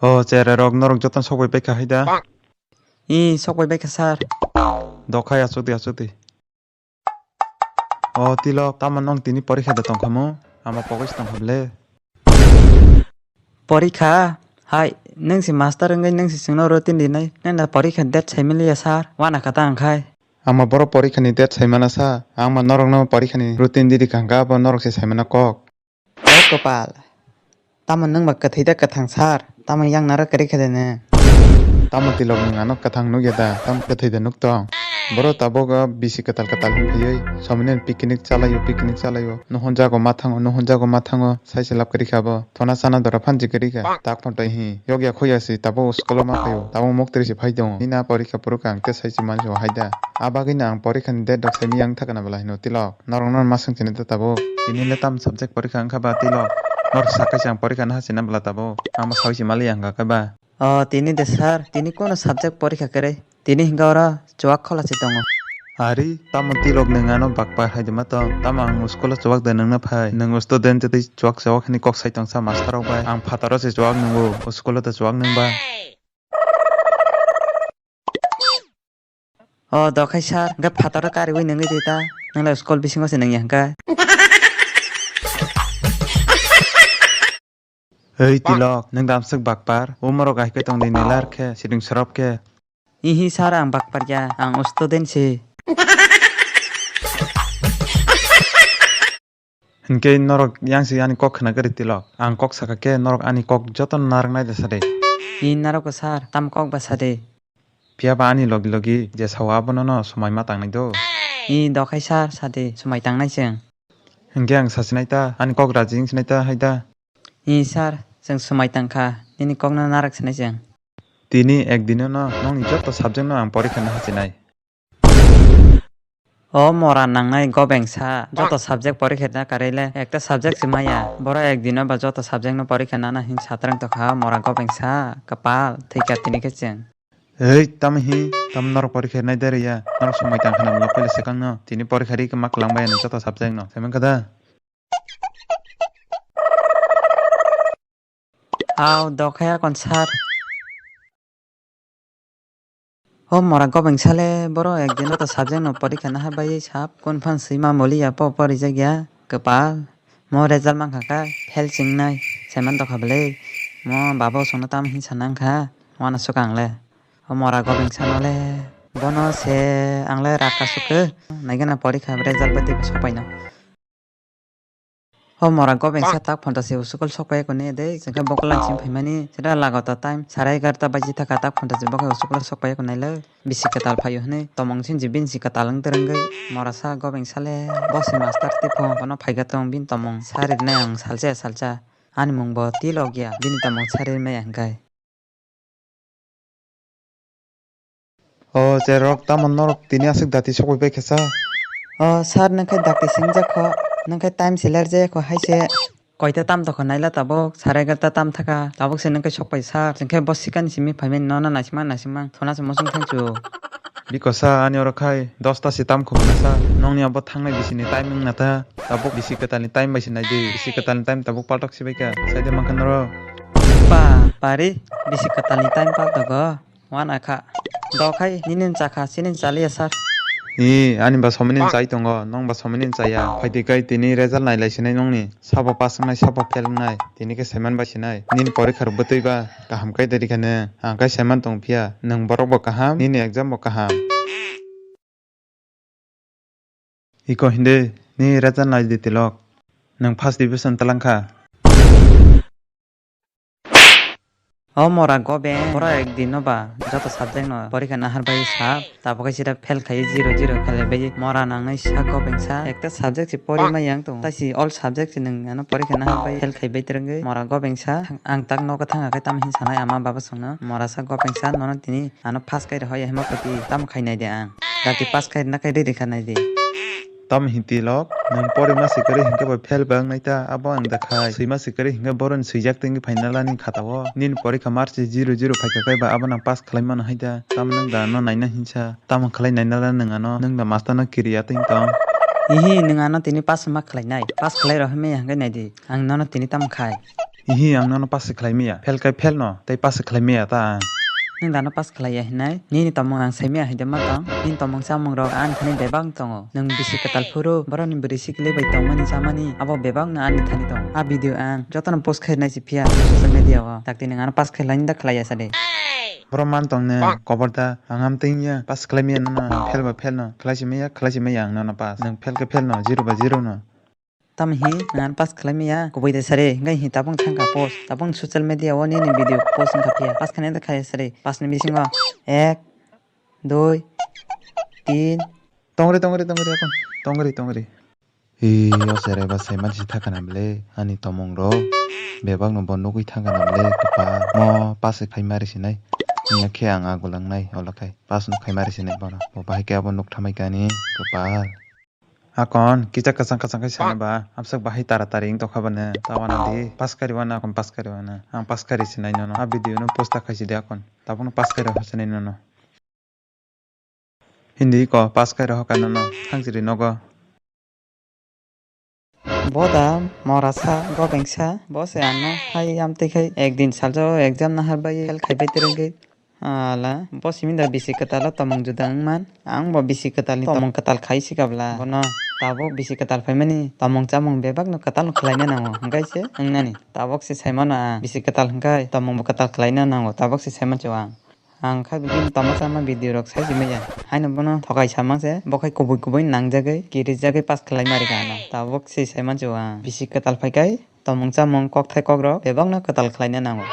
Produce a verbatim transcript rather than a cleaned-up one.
O cherai rok, norok jotono sok bai paikha hai da? I, sok bai paikha sir. Dokhai achuk di, achuk di. O Tilok, tamo nwng tini porikha da tongkhamu? Ama pogwi se tongkha ble. Porikha? Hai, nwng si master wngwi nwng si chwngno routine rinai. Nwng da porikha date saimaliya sir. Wana kha ta wngkhai. Ama borok porikha ni date saimana sa. Ang ma norokno porikha ni routine di di kha hwnkha, abo norok se saimana kok. O kopal. Tamo nwng ba kwthwi da kwthang sir? Tamo yang naro kwrwi khe de nwng? Tamo Tilok nwng ano kwthang nukya da? Tamo kwthwi da nuk tong? Boro tabuk o bisi kwtal kwtal wng phiywi somni picnic chalaio, picnic chalaio. Nuhun jago ma thango, nuhun jago ma thango. Sai se lab kwrwi kha bo. Thona chana dora phanji kwrwi kha. Tak phano tei hi. Yokya khoya si tabuk school o ma phaio. Tabuk muktrwi se phai tongo. Nini a porikha phuru kha ang tei sai se manjo hai da. A bagwi no ang porikha ni date rok sai miyang thakna bwla hino Tilok. Norok no ma swng sini ta tabuk. Tini le tam subject porikha wngkha ba Tilok? Norok sakai se ang porikha no hachina bwla tabuk. Ang ma sawi se mali ang kha ba. O tini de sir, tini kono subject porikha kwrwi? Tini hinga oro chuak khola se tongo. Ari, tamo Tilok nwng ano bakpar hai de ma tong? Tamo ang school o chuak de nwngno phai? Nwng student je tei chuak chuak hwnwi kok sai tong sa master rok bai. Ang phataro se chuak nwngo, school o to chuak nwng ba. O dokhai sir, hwnkhe phataro kariwi nungwi di ta. Nwnglai school bisingo se nungya hwnkhe. Hei Tilok, nwng damswk bakpar? Umorok ahikhe tong di nilar khe, siding sorop khe. Ihi sir, ang bakpar ya, ang student se. Hinkhe norok yang si ani kok khna kwrwi Tilok. Ang kok saka khe norok ani kok jotono narwknai da sa de. I narwkgo sir, tam kok ba sa de. Phiya ba ani logi logi je sao abono no swmai ma tangnai do. I dokhai sir, sa de, swmai tangnai chwng. Hinkhe ang sasinai ta, ani kok raji wng sinai ta hai da. I sir, chwng swmai tang kha, nini kokno narwk sinai chwng. Tini ekdino no nokni joto subject no ang porikha no hachinai. O mora nangnai gobengsa, joto subject porikha na karwi le ekta subject se maya. Boro ekdino ba joto subject no porikha nana hin satrang tokha, mora gobengsa, kwpal, thwikha tini khe chwng. Ei, tamo hi, tamo norok porikha nai derya, norok swmai tang khana mwnok puila swkang no, tini porikha ri khe ma kwlang bai ano joto subject no, se mankha da? Aw, dokhaya kon sir. O mora gobeng sale, boro ekdin to subject no porikha na habai sap, kun phan sima moli ya po pori jagya, kwpal. Mo result mankha kha, fail chingnai, seman dokha bwle. Mo babo songno tam hin sanang kha, wana swkang le. O mora gobeng sano le, bono se ang le raka sukhe, naigana porikha result bai tei sopaino. O mora gobeng sa tak phonta se school sok pai kone de, chwngkhe bokol lang chim phaimani, sida lago ta time, sare egarta baji thaka tak phonta se bokol school sok pai kone le, bisi kwtal phaio hwnwi, tomong sin je bini si kwtal wng twrwngwi, mora sa gobeng sale, bosi master tei phone phone phaika tong bini tomong sari nai ang salsa salsa, ani mung bo Tilok ya, bini tomong sari maya hwnkhe. O cherok, tamo norok tini aswk dati sokwi bai khe sa? O sir, nang khe dati singjak kho, nang khe time se ler jaya kho hai se. Koita tam tokha naila tabuk, sare egarta tam thaka, tabuk se nang khe sokpai sir. Chwng khe bo sikani simi phaimani nono naisingma naisingma, thona se muchung thangchu. Biko sa, ani oro khai dosta se tam kho mano sa, nongni abo thangnai bisini time wngna ta, tabuk bisi kwtalni time bai se nai di, bisi kwtalni time tabuk paltok se bai kha, sai de mankha norok. Pa, pari, bisi kwtalni time paltogo. Wana kha. Dokhai, nini chakha, sini chaliya sir. Ee, ani ba somoni chai tongo, nong ba somoni chaya. Phaidi kai tini result nailai sinai nongni. Sabo pass wngnai, sabo fail wngnai. Tini khe seman bai sinai. Nini porikha rok bwtwi ba kaham kai de rikha nw. Ang kai seman tong phiya. Nwng borok bo kaham, nini exam bo kaham. Iko hindi, ni result nai di Tilok. Nwng first division talang kha. O mora gobeng, boro ekdin no ba, joto subject no porikha nahar bai sap, tabuk khe sida fail khai zero zero khalai bai, mora nangnai sa gobeng sa, ekta subject se pori ma yang tong, tai si all subject se nwng ano porikha nahar bai fail khai bai twrwngwi, mora gobeng sa, ang tak nogo thang khe tamo hin sanai ama baba songno, mora sa gobeng sa, nono tini ano pass khai rw hoi hima poti, tamo khai nai de ang, dati pass khai rwna khai rw rikha nai di. Tamo hinti lok, nwng porima se kwrwi hinkhe bo fail ba wngnai ta, abo ang da khai. Swima se kwrwi hinkhe bohroni swijak tei wngwi phaina lani khatao. Nini porikha march zero zero phaikha khe ba abono ang pass khlai mano hai da. Tamo nwng da ano naina hinsa. Tamo khlai naina la nwng ano, nwng da master no kiriya tei tong. Ihi, nwng ano tini pass ma khlainai. Pass khlai rw hwnwi hwnkhe nai di. Ang nono tini tamo khai. Hihi, ang nono pass khlai maya. Fail khe fail no, tei pass khlai maya ta ang. Nwng dano pass khlai ya hinai? Nini tomung ang sai maya hai de ma tong? Nini tomung chamung rok ani thani bebak tongo. Nwng bisi kwtal phuru, borokni bwrwi sikli bai tongmani chamani, abo bebak no ani thani tongo. A video ang jotono post khainai se phiya social media o. Dakti nwng ano pass khlai ni da khlai ya sa de. Borok man tong ne, koborta, ang amtwi wngya, pass khlai maya nono, fail ba fail no, khlai se maya, khlai se maya ang nono pass. Nwng fail khe fail no, zero ba zero no. Tamo hi, nwng ano pass khlai maya, kubui de sari, hwnkhe hi tabuk thangkha post, tabuk social media o nini video post wngkha phiya, pass khainai da khlai sari, pass ni bisingo, ek, dui, tin. Tongri, tongri, tongri, akon, tongri, tongri. Ee, o cherai ba saiman si thangkha na bwle, ani tomung rok bebak no bo nugwi thangkha na bwle, kwpal mo pass khai mari sinai. Wngya khe ang agul wngnai, olo khai pass no khai mari sinai bono. Bo bahai khe abo nuk thamai kani, kwpal. Akon, kisa kwchang kwchang khai sana ba, amswk bahai tara tari wng tongkha bwne, ta wana di, pass kari wana, akon pass kari wana, ang pass kari sinai nono, a video no post ta khai si di akon, tabuk no pass kari ho sinai nono. Hindi ko pass khai rohor ka nono, thang siri nogo. Bo da mora sa, gobeng sa, bo se ano hai amtwi khai ekdin saljo exam nahar bai fail khai bai twrwngwi. Ala, bo simi da bisi kwtal o tomung juda wngman. Ang bo bisi kwtal ni tomung kwtal khai sikabla. Bono tabuk bisi kwtal phaimani tomung chamung bebak no kwtal no khlaina nango. Hwnkhe se wngnani. Tabuk se saimano ang. Bisi kwtal hwnkhe tomung bo kwtal khlaina nango. Tabuk se saimancho ang. Ang kha bini tama sama video rok sai simaya. Haino bono thokai sama se, bo khai kubui kubui nangjagwi, kirijagwi pass khlai mari ka ano. Tabuk se saimancho ang. Bisi kwtal phaikai, tomung chamung kokthai kokrok bebakno kwtal khlaina nango.